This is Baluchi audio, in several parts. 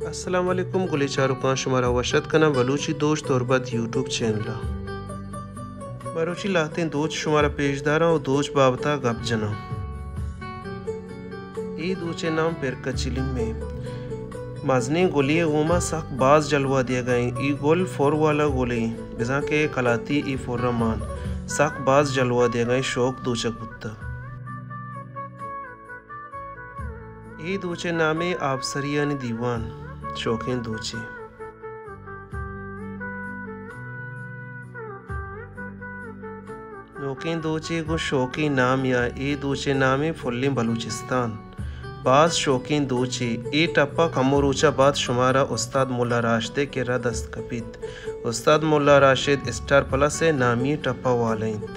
السلام علیکم گلیں چاروکاں، شمارا وش اتک کناں بلوچی دوچ تربت یوٹیوب چینل ءَ۔ مروچی لہتیں دوچ شمارا پیش داراں ءُ دوچ بابت ءَ گپ جناں۔ اے دوچ ءِ نام پرکچلیم ایں۔ مزنیں گلے ءِ گوما سک باز جلوہ دیگ ءَ ایں۔ اے گل فر والا گلے، بزاں کہ کلاتی اے فر ءَ مان، سک باز جلوہ دیگ ءَ ایں، شوک دوچگ بوتگ۔ اے دوچ ءِ نام ایں آبسریانی دیوان، شوکیں دوچے۔ نوکیں دوچے گوں شوکیں نامے ءَ، اے دوچ ءِ نام ایں پھلیں بلوچستان۔ باز شوکیں دوچے۔ اے ٹپ ءَ کمو روچ ءَ بعد شمارا استاد ملا راشد ءِ کرا دست کپیت۔ استاد ملا راشد اسٹار پلس ءِ نامی ئیں ٹپ ءَ والا اِنت۔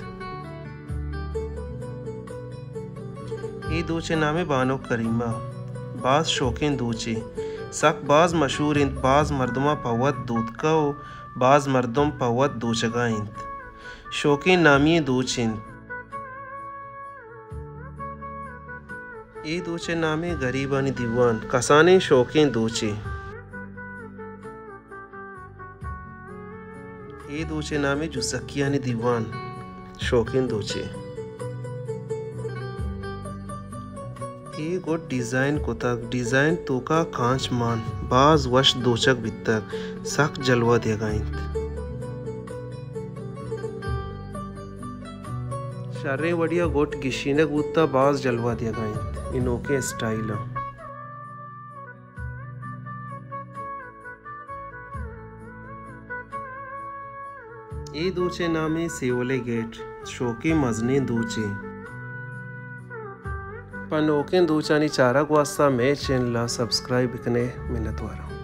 اے دوچ ءِ نام ایں بانک کریمہ۔ باز شوکیں دوچے۔ سک باز مشہور اِنت، باز مردماں پہ وت دوتکہ ءُ باز مردم پہ وت دوچگ ءَ اِنت۔ شوکیں نامی ئیں دوچ اِنت۔ اے دوچ ءِ نام ایں گریبانی دیوان، کسانیں شوکیں دوچے۔ اے دوچ ءِ نام ایں جوسکیانی دیوان، شوکیں دوچے۔ اے گڈ ڈیزائن کتگ، ڈیزائن توکا کانچ مان، باز وش دوچگ بیتگ، سک جلوہ دیگ ءَ اِنت۔ شریں وڑے ءَ گٹ گیشینگ بوتہ، باز جلوہ دیگ ءَ اِنت۔ اے نوکیں اسٹائل ءَ۔ اے دوچ ءِ نام ایں سیولے گیٹ، شوکیں مزنیں دوچے۔ پہ نوکیں دوچانی چارگ واستا مئے چینل ءَ سبسکرائب بکنے، منتواراں۔